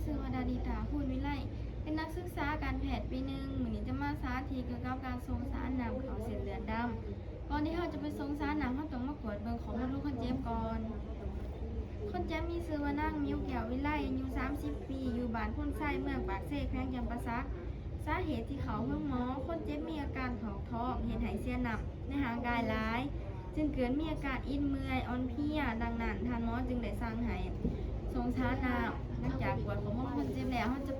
ຊື່ວ່າ ດາລິຕາ ພູນວິໄລ ເປັນນັກສຶກສາການແພດປີໜຶ່ງ. ມື້ນີ້ຈະມາສາທິດກ່ຽວກັບການສົ່ງສານນ້ຳເຂົ້າເສັ້ນເລືອດດຳ. ກ່ອນທີ່ເຮົາຈະໄປສົ່ງສານນ້ຳ, ເຮົາຕ້ອງມາກວດເບິ່ງຂໍ້ມູນຂອງຄົນເຈັບກ່ອນ. ຄົນເຈັບມີຊື່ວ່າ ນາງ ມິວ ແກ້ວວິໄລ ອາຍຸ ສາມສິບປີ, ຢູ່ບ້ານໂພນໄຊ, ເມືອງປາກເຊ, ແຂວງຈຳປາສັກ. ສາເຫດທີ່ເຂົ້າໂຮງໝໍ, ຄົນເຈັບມີອາການຖອກທ້ອງ, ເຮັດໃຫ້ເສຍນ້ຳໃນຮ່າງກາຍຫຼາຍ, ຈຶ່ງເກີດມີອາການອິດເມື່ອຍ, ອ່ອນເພຍ. ດັ່ງນັ້ນ, ທ່ານໝໍຈຶ່ງໄດ້ສັ່ງໃຫ້ສົ່ງສານນ້ຳ. ຫຼັງຈາກກວດຂໍ້ມູນຄົນເຈັບແລ້ວ, ເຮົາຈະ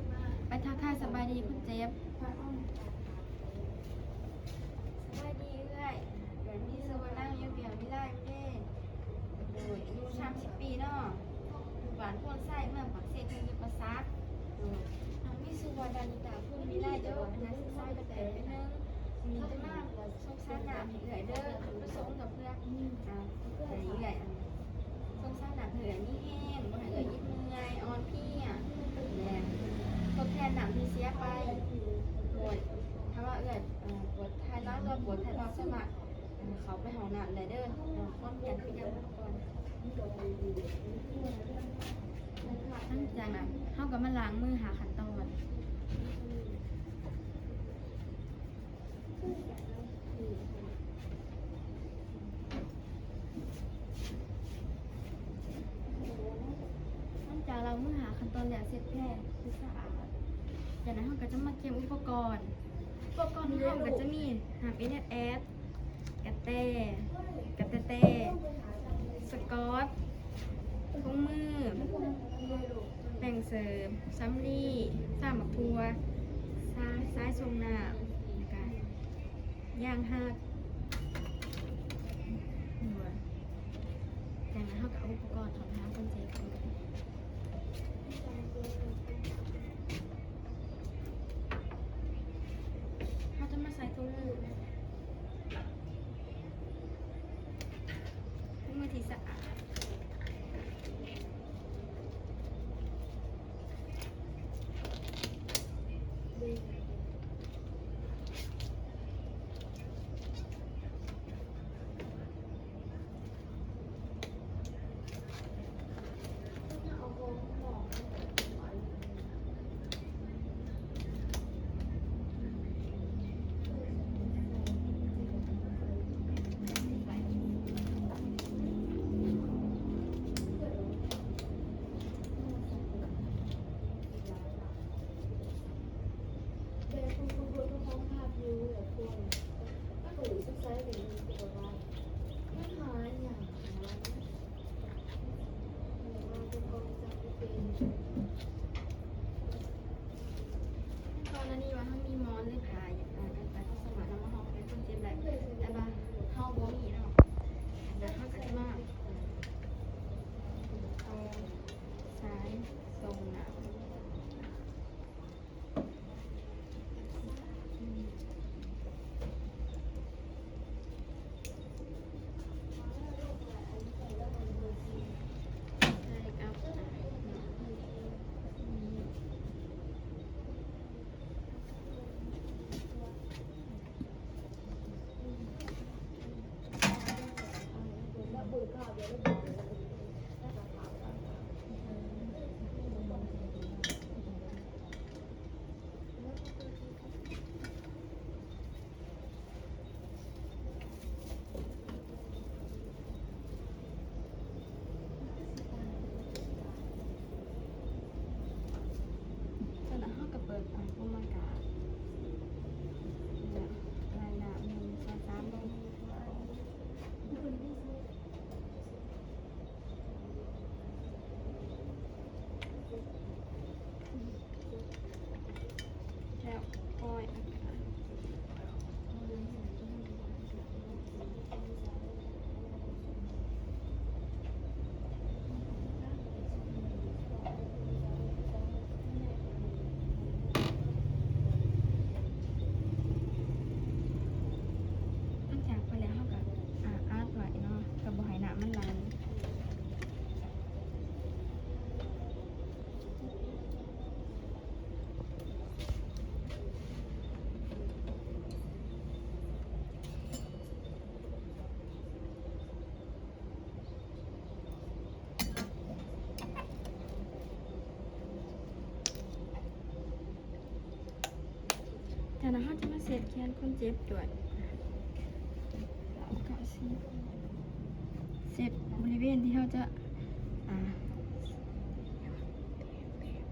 ໄປທັກທາຍສະບາຍດີຄົນເຈັບ. ສະບາຍດີເອື້ອຍ, ເອື້ອຍມີຊື່ວ່າ ນາງ ມິວ ແກ້ວວິໄລ ເດ້. ໂດຍ ອາຍຸ ສາມສິບປີເນາະ, ຢູ່ບ້ານໂພນໄຊ, ເມືອງປາກເຊ, ແຂວງຈຳປາສັກ. ໂດຍ ນ້ອງມີຊື່ວ່າ ດາລິຕາ ພູນວິໄລ ເປັນນັກສຶກສາການແພດປີໜຶ່ງ. ມີຈະມາກວດສົ່ງສານນ້ຳໃຫ້ເອື້ອຍເດີ. ຈຸດປະສົງກະເພື່ອ ອາ ໃຫ້ເອື້ອຍ ອັນ ສົ່ງສານນ້ຳໃຫ້ເອື້ອຍມີແຮງ, ບໍ່ໃຫ້ເອື້ອຍອິດເມື່ອຍ, ອ່ອນເພຍ. ແລະ ທົດແທນນ້ຳທີ່ເສຍໄປ. ໂດຍ ຖ້າວ່າເອື້ອຍ ອາ ປວດຖ່າຍຫຼັງ ຫຼືວ່າປວດຖ່າຍປາສະສະວະ, ເຂົ້າໄປຫ້ອງນ້ຳໄດ້ເດີ. ນ້ອງຄວນພະຍາຍາມອຸປະກອນ. ຫຼັງຈາກນັ້ນ, ເຮົາກໍມາລ້າງມື ຫ້າ ຂັ້ນຕອນ. ຫຼັງຈາກລ້າງມື ຫ້າ ຂັ້ນຕອນແລ້ວ, ເຊັດແຜໃຫ້ສະອາດ. ຈາກນັ້ນເຮົາກໍຈະມາກຽມອຸປະກອນ. ອຸປະກອນຂອງເຮົາກໍຈະມີ ນ້ຳເອັນເອັຟເອັສ, ກະແຕ, ກະແຕແຕ, ສະກອດ, ຖົງມື, ແປ້ງເສີມ, ສຳລີ, ຊາມໝາກຖົ່ວ, ສາຍ ສາຍສົ່ງນ້ຳ, ແລ້ວກະ ຢາງຮັດ. ຈາກນັ້ນເຮົາກໍເອົາອຸປະກອນເຂົ້າໄປຫາຄົນເຈັບ. ເຮົາຈະມາໃສ່ຖົງມື, ຖົງມືທີ່ສະອາດ. ເຮົາເອົາ ແລ້ວເຮົາຈະມາເຊັດແຂນຄົນເຈັບດ້ວຍ ເຊັດບໍລິເວນທີ່ເຮົາຈະ ອ່າ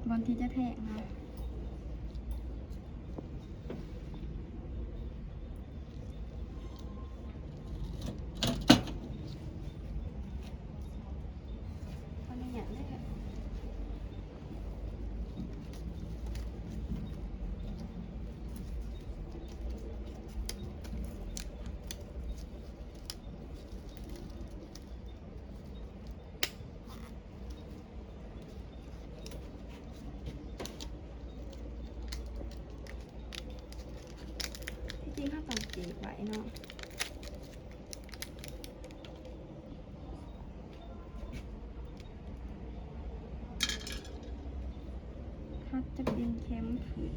ບ່ອນທີ່ຈະແທງເນາະ. ຂໍອະນຸຍາດເດີ. ທີ່ຈິງເຮົາຕ້ອງເຈັບໄວ້ເນາະ. ຄັດຈະເປັນເຂັມທີ່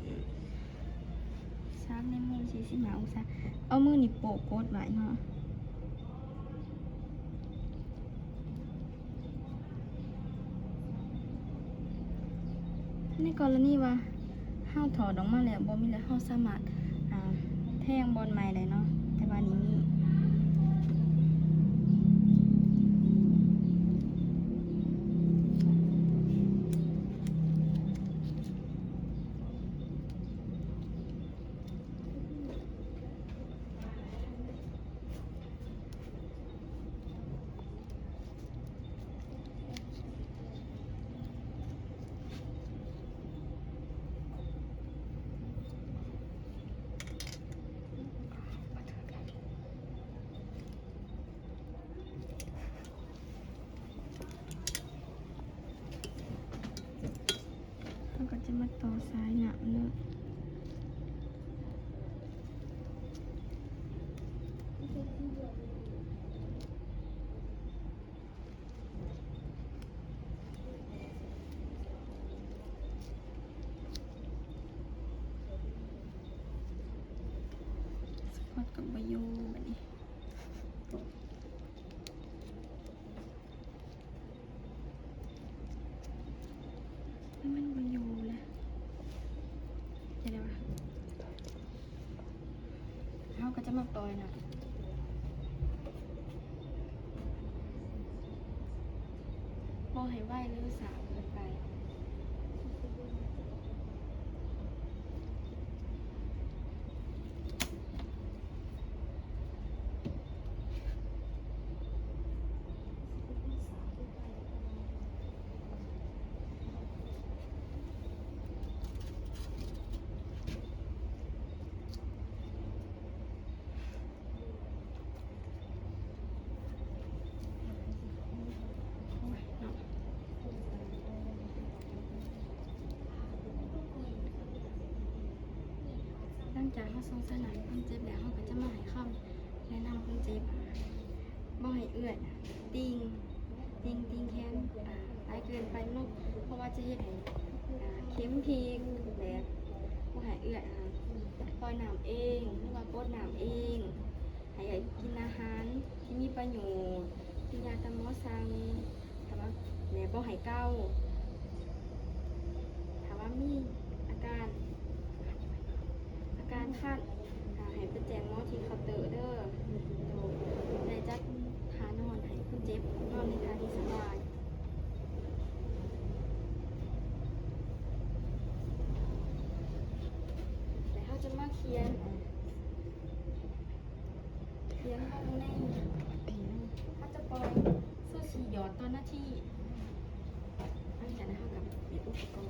ສາມໃນມຸມສີ່ສິບຫ້າອົງສາ ເອົາມືນີ້ໂປະກົດໄວ້ເນາະ. ໃນກໍລະນີວ່າເຮົາຖອດອອກມາແລ້ວບໍ່ມີ ແລ້ວເຮົາສາມາດ ອ່າ ແທງບ່ອນໃໝ່ໄດ້ເນາະ ແຕ່ວ່ານີ້ມີ. ເຮົາກໍຈະມາຕໍ່ສາຍນ້ຳເນາະ. ສະຄອດກໍບໍ່ຢູ່ບັດນີ້. ມັນບໍ່ຢູ່ລະ ຈະໄດ້ວ່າ ເຮົາກໍຈະມາປ່ອຍເນາະ ບໍ່ໃຫ້ໄວຫຼືຊ້າເກີນໄປ. ຫຼັງຈາກເຮົາສົ່ງສາຍນ້ຳຄົນເຈັບແລ້ວ ເຮົາກໍຈະມາໃຫ້ຄຳແນະນຳຄົນເຈັບ ບໍ່ໃຫ້ເອື້ອຍຕິ່ງ ຕິ່ງ ຕິ່ງແຂນ ອ່າ ຫຼາຍເກີນໄປເນາະ ເພາະວ່າຈະເຮັດໃຫ້ ອ່າ ເຂັມພິກ ແລະ ບໍ່ໃຫ້ເອື້ອຍ ອ່າ ປ່ອຍນ້ຳເອງ ຫຼືວ່າກົດນ້ຳເອງ ໃຫ້ເອື້ອຍກິນອາຫານທີ່ມີປະໂຫຍດ ທີ່ຍາຕາໝໍສັ່ງ ແຕ່ວ່າ ແລະ ບໍ່ໃຫ້ເກົາ. ຖ້າວ່າມີອາການ ອາການຄັນ ອ່າ ໃຫ້ໄປແຈ້ງໝໍທີ່ເຄົາເຕີເດີ. ໂດຍ ໄດ້ຈັດທ່ານອນໃຫ້ຄົນເຈັບນອນໃນທ່າທີ່ສະບາຍ. ແລ້ວເຮົາຈະມາຂຽນ ຂຽນລົງໃນ ເຮົາຈະປ່ອຍຊາວສີ່ຢອດຕໍ່ນາທີ. ຫຼັງຈາກນັ້ນເຮົາກໍເກັບອຸປະກອນ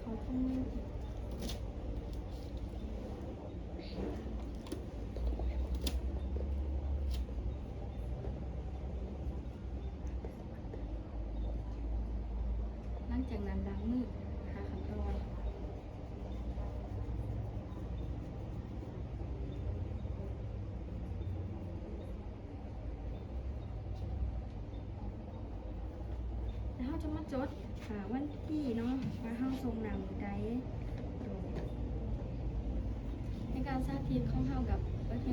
ເອົາຖົງມື. ຫຼັງຈາກນັ້ນລ້າງມືຫ້າຂັ້ນຕອນ. ແລ້ວເຮົາຈະມາຈົດ ອ່າ ວັນທີເນາະ ວ່າເຮົາສົ່ງນ້ຳມື້ໃດ. ໃນກ ສາທິດຂອງເຮົາກັບປະເທ